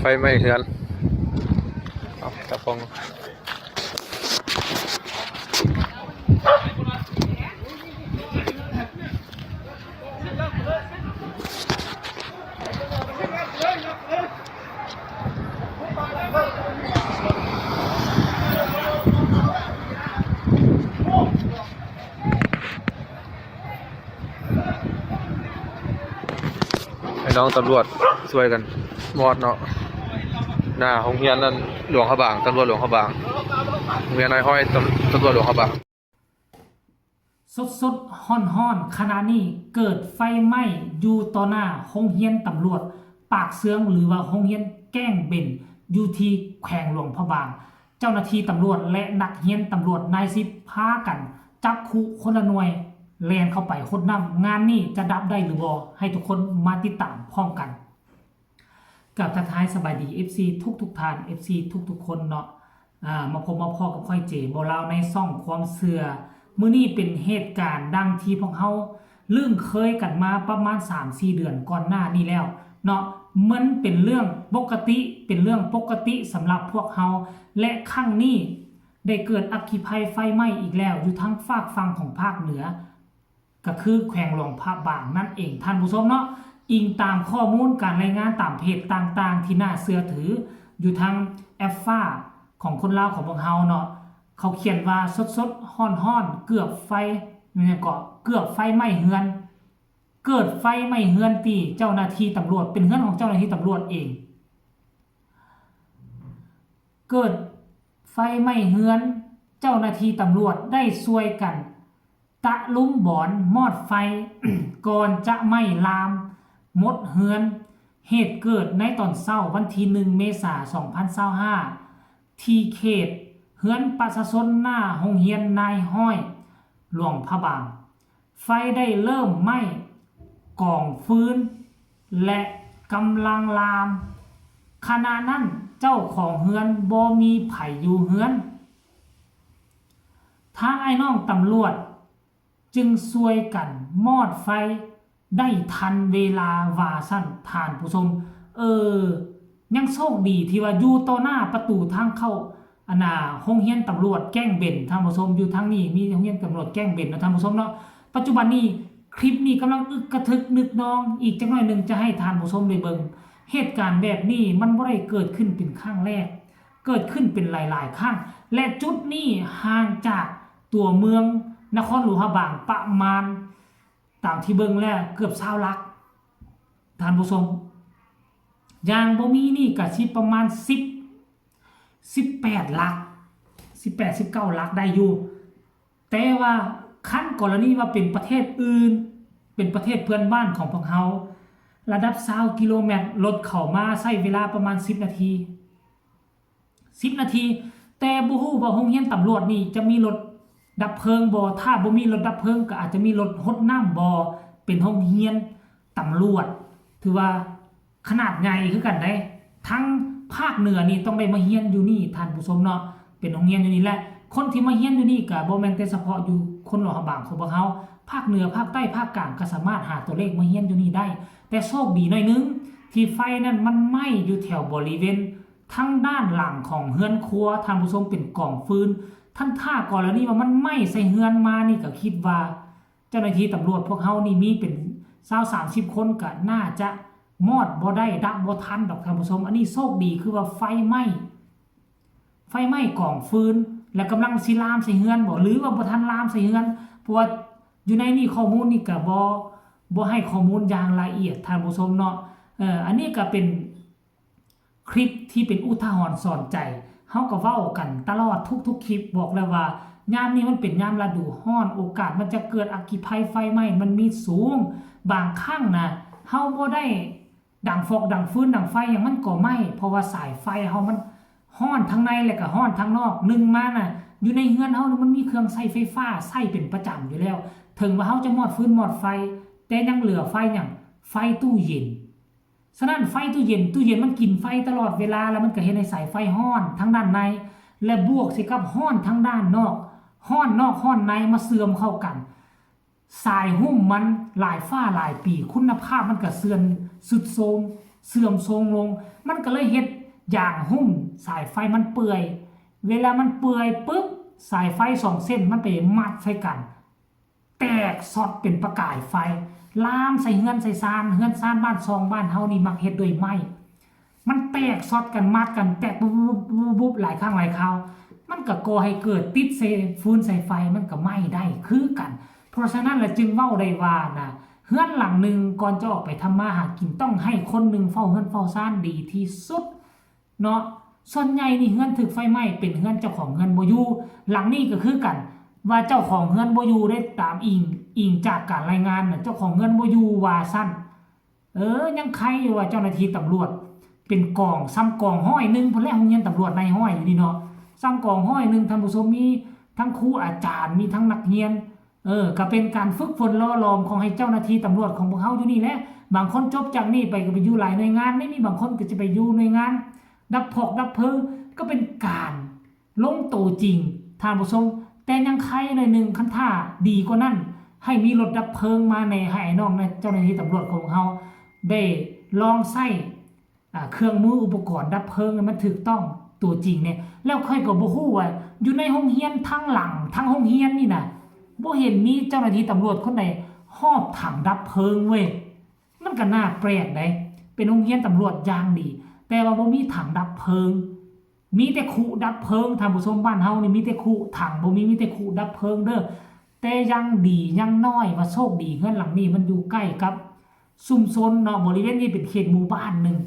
ໄຟໄໝ້ເຮືອນ. ເອົາ ຕາຟອງ. ໃຫ້ນ້ອງຕຳຫຼວດຊ່ວຍກັນມອດເນາະ ໜ້າໂຮງຮຽນນັ້ນ ຫຼວງພະບາງ, ຕຳຫຼວດຫຼວງພະບາງ, ໂຮງຮຽນນາຍຮ້ອຍ ຕຳ ຕຳຫຼວດຫຼວງພະບາງ. ສົດໆ ຮ້ອນໆ ຂະນະນີ້ເກີດໄຟໄໝ້ຢູ່ຕໍ່ໜ້າໂຮງຮຽນຕຳຫຼວດປາກເຊືອງ ຫຼືວ່າໂຮງຮຽນແກ້ງເບັນ ຢູ່ທີ່ແຂວງຫຼວງພະບາງ. ເຈົ້າໜ້າທີ່ຕຳຫຼວດ ແລະ ນັກຮຽນຕຳຫຼວດນາຍສິບ ພາກັນຈັບຄຸຄົນລະໜ່ວຍ ແລ່ນເຂົ້າໄປຫົດນ້ຳ. ງານນີ້ຈະດັບໄດ້ຫຼືບໍ່? ໃຫ້ທຸກຄົນມາຕິດຕາມພ້ອມກັນ. ກາບທັກທາຍສະບາຍດີ ເອັຟຊີ ທຸກໆທ່ານ ເອັຟຊີ ທຸກໆຄົນເນາະ. ອາ ມາພົບມາພໍ້ກັບຂ້ອຍ ເຈ ບໍ່ລາວ ໃນຊ່ອງຄວາມເຊື່ອ. ມື້ນີ້ເປັນເຫດການດັ່ງທີ່ພວກເຮົາລຶ້ງເຄີຍກັນມາປະມານສາມສີ່ເດືອນກ່ອນໜ້ານີ້ແລ້ວເນາະ. ມັນເປັນເລື່ອງປົກກະຕິ ເປັນເລື່ອງປົກກະຕິສຳລັບພວກເຮົາ ແລະ ຄັ້ງນີ້ໄດ້ເກີດອັກຄີໄພໄຟໄໝ້ອີກແລ້ວ ຢູ່ທາງຟາກຝັ່ງຂອງພາກເໜືອ ກໍຄືແຂວງຫຼວງພະບາງນັ້ນເອງທ່ານຜູ້ຊົມເນາະ. ອີງຕາມຂໍ້ມູນການລາຍງານຕາມເພຈຕ່າງໆທີ່ໜ້າເຊື່ອຖື ຢູ່ທາງແອັບຟ້າຂອງຄົນລາວຂອງພວກເຮົາເນາະ ເຂົາຂຽນວ່າ ສົດໆ ຮ້ອນໆ ເກືອບໄຟ ແມ່ນຫຍັງເກາະ ເກືອບໄຟໄໝ້ເຮືອນ, ເກີດໄຟໄໝ້ເຮືອນທີ່ເຈົ້າໜ້າທີ່ຕຳຫຼວດ ເປັນເຮືອນຂອງເຈົ້າໜ້າທີ່ຕຳຫຼວດເອງ ເກີດໄຟໄໝ້ເຮືອນ, ເຈົ້າໜ້າທີ່ຕຳຫຼວດໄດ້ຊ່ວຍກັນ ຕະລຸມບອນມອດໄຟ ກ່ອນຈະໄໝ້ລາມໝົດເຮືອນ. ເຫດເກີດໃນຕອນເຊົ້າວັນທີໜຶ່ງ ເມສາ ສອງພັນຊາວຫ້າ ທີ່ເຂດເຮືອນປະຊາຊົນໜ້າໂຮງຮຽນນາຍຮ້ອຍ ຫຼວງພະບາງ. ໄຟໄດ້ເລີ່ມໄໝ້ກອງຟືນ ແລະ ກຳລັງລາມ. ຂະນະນັ້ນເຈົ້າຂອງເຮືອນບໍ່ມີໃຜຢູ່ເຮືອນ. ທາງອ້າຍນ້ອງຕຳຫຼວດຈຶ່ງຊ່ວຍກັນມອດໄຟໄດ້ທັນເວລາວ່າຊັ້ນທ່ານຜູ້ຊົມ. ເອີ ຍັງໂຊກດີທີ່ວ່າຢູ່ຕໍ່ໜ້າປະຕູທາງເຂົ້າ ອັນນ່າ ໂຮງຮຽນຕຳຫຼວດແກ້ງເບັນ ທ່ານຜູ້ຊົມ. ຢູ່ທາງນີ້ມີໂຮງຮຽນຕຳຫຼວດແກ້ງເບັນເນາະ ທ່ານຜູ້ຊົມເນາະ. ປັດຈຸບັນນີ້ຄລິບນີ້ກຳລັງອຶກກະທຶກນຶກນອງ ອີກຈັກໜ້ອຍໜຶ່ງຈະໃຫ້ທ່ານຜູ້ຊົມໄດ້ເບິ່ງ. ເຫດການແບບນີ້ມັນບໍ່ໄດ້ເກີດຂຶ້ນເປັນຄັ້ງແລກ ເກີດຂຶ້ນເປັນຫຼາຍໆຄັ້ງ ແລະ ຈຸດນີ້ຫ່າງຈາກຕົວເມືອງນະຄອນຫຼວງພະບາງປະມານ ຕາມທີ່ເບິ່ງແລ້ວເກືອບຊາວຫຼັກ ທ່ານຜູ້ຊົມ. ຢ່າງບໍ່ມີນີ້ກະຊິປະມານສິບ ສິບແປດຫຼັກ ສິບແປດ ສິບເກົ້າຫຼັກໄດ້ຢູ່. ແຕ່ວ່າຄັນກໍລະນີວ່າເປັນປະເທດອື່ນ ເປັນປະເທດເພື່ອນບ້ານຂອງພວກເຮົາ ລະດັບຊາວກິໂລແມັດ ລົດເຂົ້າມາໃຊ້ເວລາປະມານສິບນາທີ ສິບນາທີ. ແຕ່ບໍ່ຮູ້ວ່າໂຮງຮຽນຕຳຫຼວດນີ້ຈະມີລົດດັບເພີງບໍ່? ຖ້າບໍ່ມີລົດດັບເພີງ ກໍອາດຈະມີລົດຫົດນ້ຳບໍ່? ເປັນໂຮງຮຽນຕຳຫຼວດ ຖືວ່າຂະໜາດໃຫຍ່ຄືກັນເດ້. ທັງພາກເໜືອນີ້ຕ້ອງໄດ້ມາຮຽນຢູ່ນີ້ທ່ານຜູ້ຊົມເນາະ ເປັນໂຮງຮຽນຢູ່ນີ້ ແລະ ຄົນທີ່ມາຮຽນຢູ່ນີ້ກໍບໍ່ແມ່ນແຕ່ສະເພາະຢູ່ຄົນຫຼວງພະບາງຂອງພວກເຮົາ ພາກເໜືອ ພາກໃຕ້ ພາກກາງກໍສາມາດຫາຕົວເລກມາຮຽນຢູ່ນີ້ໄດ້. ແຕ່ໂຊກດີໜ້ອຍໜຶ່ງທີ່ໄຟນັ້ນມັນໄໝ້ຢູ່ແຖວບໍລິເວນ ທາງດ້ານຫຼັງຂອງເຮືອນຄົວ ທ່ານຜູ້ຊົມ ເປັນກອງຟືນ. ຄັນຖ້າກໍລະນີວ່າມັນໄໝ້ໃສ່ເຮືອນມານີ້ ກໍຄິດວ່າເຈົ້າໜ້າທີ່ຕຳຫຼວດພວກເຮົານີ້ມີເປັນຊາວສາມສິບຄົນ ກໍໜ້າຈະມອດບໍ່ໄດ້ ດັບບໍ່ທັນດອກທ່ານຜູ້ຊົມ. ອັນນີ້ໂຊກດີຄືວ່າໄຟໄໝ້ ໄຟໄໝ້ກອງຟືນ ແລະ ກຳລັງຊິລາມໃສ່ເຮືອນບໍ ຫຼືວ່າບໍ່ທັນລາມໃສ່ເຮືອນ ເພາະວ່າຢູ່ໃນນີ້ຂໍ້ມູນນີ້ກໍບໍ່ ບໍ່ໃຫ້ຂໍ້ມູນຢ່າງລະອຽດທ່ານຜູ້ຊົມເນາະ. ເອີ ອັນນີ້ກໍເປັນ ຄລິບທີ່ເປັນອຸທາຫອນສອນໃຈ ເຮົາກໍເວົ້າກັນຕະຫຼອດທຸກໆຄລິບ ບອກແລ້ວວ່າຍາມນີ້ມັນເປັນຍາມລະດູຮ້ອນ ໂອກາດມັນຈະເກີດອັກຄີໄພໄຟໄໝ້ມັນມີສູງ. ບາງຄັ້ງນະ ເຮົາບໍ່ໄດ້ດັງຟອກດັງຟືນດັງໄຟຫຍັງ ມັນກໍໄໝ້ ເພາະວ່າສາຍໄຟເຮົາມັນຮ້ອນທາງໃນ ແລະ ກໍຮ້ອນທາງນອກ. ໜຶ່ງມານະ ຢູ່ໃນເຮືອນເຮົານີ້ມັນມີເຄື່ອງໃຊ້ໄຟຟ້າໃຊ້ເປັນປະຈຳຢູ່ແລ້ວ ເຖິງວ່າເຮົາຈະມອດຟືນມອດໄຟ ແຕ່ຍັງເຫຼືອໄຟຫຍັງ? ໄຟຕູ້ເຢັນ. ສະນັ້ນໄຟຕູ້ເຢັນ ຕູ້ເຢັນມັນກິນໄຟຕະຫຼອດເວລາ ແລ້ວມັນກໍເຮັດໃຫ້ສາຍໄຟຮ້ອນທາງດ້ານໃນ ແລະ ບວກໃສ່ກັບຮ້ອນທາງດ້ານນອກ ຮ້ອນນອກຮ້ອນໃນມາເຊື່ອມເຂົ້າກັນ ສາຍຫຸ້ມມັນຫຼາຍຟ້າຫຼາຍປີ ຄຸນນະພາບມັນກໍເສື່ອມ ຊຸດໂຊມ ເສື່ອມໂຊມລົງ. ມັນກໍເລີຍເຮັດຢາງຫຸ້ມສາຍໄຟມັນເປື່ອຍ. ເວລາມັນເປື່ອຍປຶບ ສາຍໄຟສອງເສັ້ນມັນໄປມັດໃສ່ກັນ ແຕກຊັອດເປັນປະກາຍໄຟ ລາມໃສ່ເຮືອນໃສ່ຊານ. ເຮືອນຊານບ້ານຊ່ອງບ້ານເຮົານີ້ມັກເຮັດດ້ວຍໄມ້ ມັນແຕກຊັອດກັນ ມັດກັນ ແຕກບຸບໆໆໆ ຫຼາຍຄັ້ງຫຼາຍຄາວ ມັນກໍກໍ່ໃຫ້ເກີດຕິດໃສ່ຟືນໃສ່ໄຟ ມັນກໍໄໝ້ໄດ້ຄືກັນ. ເພາະສະນັ້ນລະຈຶ່ງເວົ້າໄດ້ວ່ານະ ເຮືອນຫຼັງໜຶ່ງກ່ອນຈະອອກໄປທຳມາຫາກິນ ຕ້ອງໃຫ້ຄົນໜຶ່ງເຝົ້າເຮືອນເຝົ້າຊານດີທີ່ສຸດເນາະ. ສ່ວນໃຫຍ່ນີ້ເຮືອນຖືກໄຟໄໝ້ເປັນເຮືອນເຈົ້າຂອງເຮືອນບໍ່ຢູ່. ຫຼັງນີ້ກໍຄືກັນ ວ່າເຈົ້າຂອງເຮືອນບໍ່ຢູ່ເດ້ ຕາມອີງ ອີງຈາກການລາຍງານນະ ເຈົ້າຂອງເຮືອນບໍ່ຢູ່ວ່າຊັ້ນ. ເອີ ຍັງໄຄຢູ່ວ່າເຈົ້າໜ້າທີ່ຕຳຫຼວດເປັນກອງ ສ່ຳກອງຮ້ອຍໜຶ່ງພຸ້ນແຫຼະ ໂຮງຮຽນຕຳຫຼວດນາຍຮ້ອຍຢູ່ນີ້ເນາະ ສ່ຳກອງຮ້ອຍໜຶ່ງ ທ່ານຜູ້ຊົມ ມີທັງຄູອາຈານ ມີທັງນັກຮຽນ. ເອີ ກໍເປັນການຝຶກຝົນຫຼໍ່ຫຼອມຂອງໃຫ້ເຈົ້າໜ້າທີ່ຕຳຫຼວດຂອງພວກເຮົາຢູ່ນີ້ແຫຼະ. ບາງຄົນຈົບຈາກນີ້ໄປກໍໄປຢູ່ຫຼາຍໜ່ວຍງານເດ້ ມີບາງຄົນກໍຈະໄປຢູ່ໜ່ວຍງານດັບພອກດັບເພີງ ກໍເປັນການ ລົງໂຕຈິງ ທ່ານຜູ້ຊົມ. ແຕ່ຍັງໄຄໜ້ອຍໜຶ່ງ ຄັນຖ້າດີກວ່ານັ້ນ ໃຫ້ມີລົດດັບເພີງມາແດ່ ໃຫ້ອ້າຍນ້ອງເຈົ້າໜ້າທີ່ຕຳຫຼວດຂອງເຮົາໄດ້ລອງໃຊ້ ອາ ເຄື່ອງມືອຸປະກອນດັບເພີງໃຫ້ມັນຖືກຕ້ອງຕົວຈິງແດ່. ແລ້ວຂ້ອຍກໍບໍ່ຮູ້ວ່າຢູ່ໃນໂຮງຮຽນທາງຫຼັງ ທາງໂຮງຮຽນນີ້ນະ ບໍ່ເຫັນມີເຈົ້າໜ້າທີ່ຕຳຫຼວດຄົນໃດຫອບຖັງດັບເພີງເວີຍ. ມັນກໍໜ້າແປກໃດ ເປັນໂຮງຮຽນຕຳຫຼວດຢ່າງດີ ແຕ່ວ່າບໍ່ມີຖັງດັບເພີງ ມີແຕ່ຄຸດັບເພີງ. ທ່ານຜູ້ຊົມ ບ້ານເຮົານີ້ມີແຕ່ຄຸຖັງ ບໍ່ມີ ມີແຕ່ຄຸດັບເພີງເດີ້. ແຕ່ຍັງດີ ຍັງນ້ອຍວ່າໂຊກດີ ເຮືອນຫຼັງນີ້ມັນຢູ່ໃກ້ກັບຊຸມຊົນເນາະ ບໍລິເວນນີ້ເປັນເຂດໝູ່ບ້ານໜຶ່ງ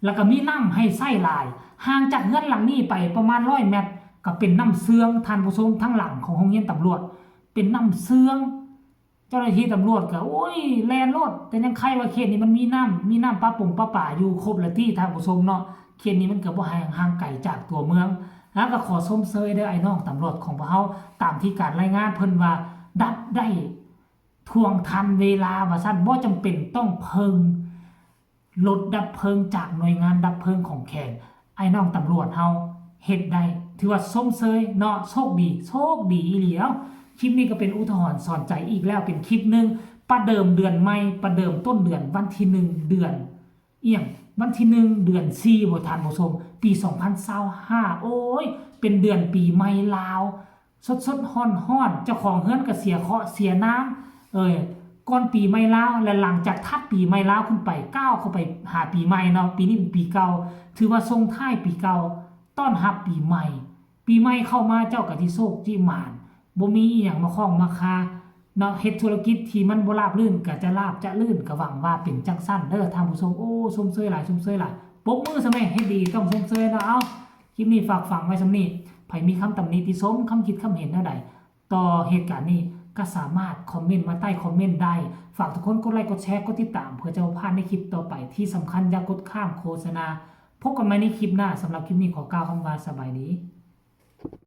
ແລ້ວກໍມີນ້ຳໃຫ້ໃຊ້ຫຼາຍ. ຫ່າງຈາກເຮືອນຫຼັງນີ້ໄປປະມານຮ້ອຍແມັດ ກໍເປັນນ້ຳເຊືອງ ທ່ານຜູ້ຊົມ ທາງຫຼັງຂອງໂຮງຮຽນຕຳຫຼວດເປັນນ້ຳເຊືອງ. ເຈົ້າໜ້າທີ່ຕຳຫຼວດກໍ ໂອ້ຍ ແລ່ນໂລດ. ແຕ່ຍັງໄຄວ່າເຂດນີ້ມັນມີນ້ຳ ມີນ້ຳປະປົງປະປາຢູ່ຄົບລະຕິ ທ່ານຜູ້ຊົມເນາະ. ເຂດນີ້ມັນກໍບໍ່ຫ່າງ ຫ່າງໄກຈາກຕົວເມືອງ. ແລ້ວກໍຂໍຊົມເຊີຍເດີ້ ອ້າຍນ້ອງຕຳຫຼວດຂອງພວກເຮົາ ຕາມທີ່ການລາຍງານເພິ່ນວ່າ ດັບໄດ້ທ່ວງທັນເວລາວ່າຊັ້ນ ບໍ່ຈຳເປັນຕ້ອງເພິ່ງ ລົດດັບເພີງຈາກໜ່ວຍງານດັບເພີງຂອງແຂວງ. ອ້າຍນ້ອງຕຳຫຼວດເຮົາເຮັດໄດ້ ຖືວ່າຊົມເຊີຍເນາະ ໂຊກດີ ໂຊກດີອີ່ຫຼີ. ເອົ້າ ຄລິບນີ້ກໍເປັນອຸທາຫອນສອນໃຈອີກແລ້ວ ເປັນຄລິບໜຶ່ງ ປະເດີມເດືອນໃໝ່ ປະເດີມຕົ້ນເດືອນ ວັນທີໜຶ່ງ ເດືອນ ອີ່ຫຍັງ ວັນທີໜຶ່ງ ເດືອນສີ່ບໍ ທ່ານຜູ້ຊົມ ປີສອງພັນຊາວຫ້າ. ໂອ້ຍ ເປັນເດືອນປີໃໝ່ລາວ ສົດໆຮ້ອນໆ ເຈົ້າຂອງເຮືອນກໍເສຍເຄາະເສຍນາມ ເອີ ກ່ອນປີໃໝ່ລາວ ແລະ ຫຼັງຈາກຖັດປີໃໝ່ລາວຂຶ້ນໄປ ກ້າວເຂົ້າໄປຫາປີໃໝ່ເນາະ. ປີນີ້ເປັນປີເກົ່າ ຖືວ່າສົ່ງທ້າຍປີເກົ່າ ຕ້ອນຮັບປີໃໝ່. ປີໃໝ່ເຂົ້າມາເຈົ້າກໍຊິໂຊກຊິໝານ ບໍ່ມີອີ່ຫຍັງມາຂ້ອງມາຄາເນາະ. ເຮັດທຸລະກິດທີ່ມັນບໍ່ລາບລື່ນກໍຈະລາບຈະລື່ນ ກໍຫວັງວ່າເປັນຈັ່ງຊັ້ນເດີ້ ທ່ານຜູ້ຊົມ. ໂອ້ ຊົມເຊີຍຫຼາຍ ຊົມເຊີຍຫຼາຍ ປົບມືຊະແມ້ ເຮັດດີຕ້ອງຊົມເຊີຍເນາະ. ເອົ້າ ຄລິບນີ້ຝາກຝັງໄວ້ສ່ຳນີ້ ໃຜມີຄຳຕຳໜິຕິຊົມ ຄຳຄິດຄຳເຫັນແນວໃດຕໍ່ເຫດການນີ້ ກໍສາມາດຄອມເມັນມາໃຕ້ຄອມເມັນໄດ້. ຝາກທຸກຄົນກົດໄລ ກົດແຊ ກົດຕິດຕາມ ເພື່ອຈະບໍ່ພາດໃນຄລິບຕໍ່ໄປ. ທີ່ສຳຄັນຢ່າກົດຂ້າມໂຄສະນາ. ພົບກັນໃໝ່ໃນຄລິບໜ້າ. ສຳລັບຄລິບນີ້ຂໍກ່າວຄຳວ່າສະບາຍດີ.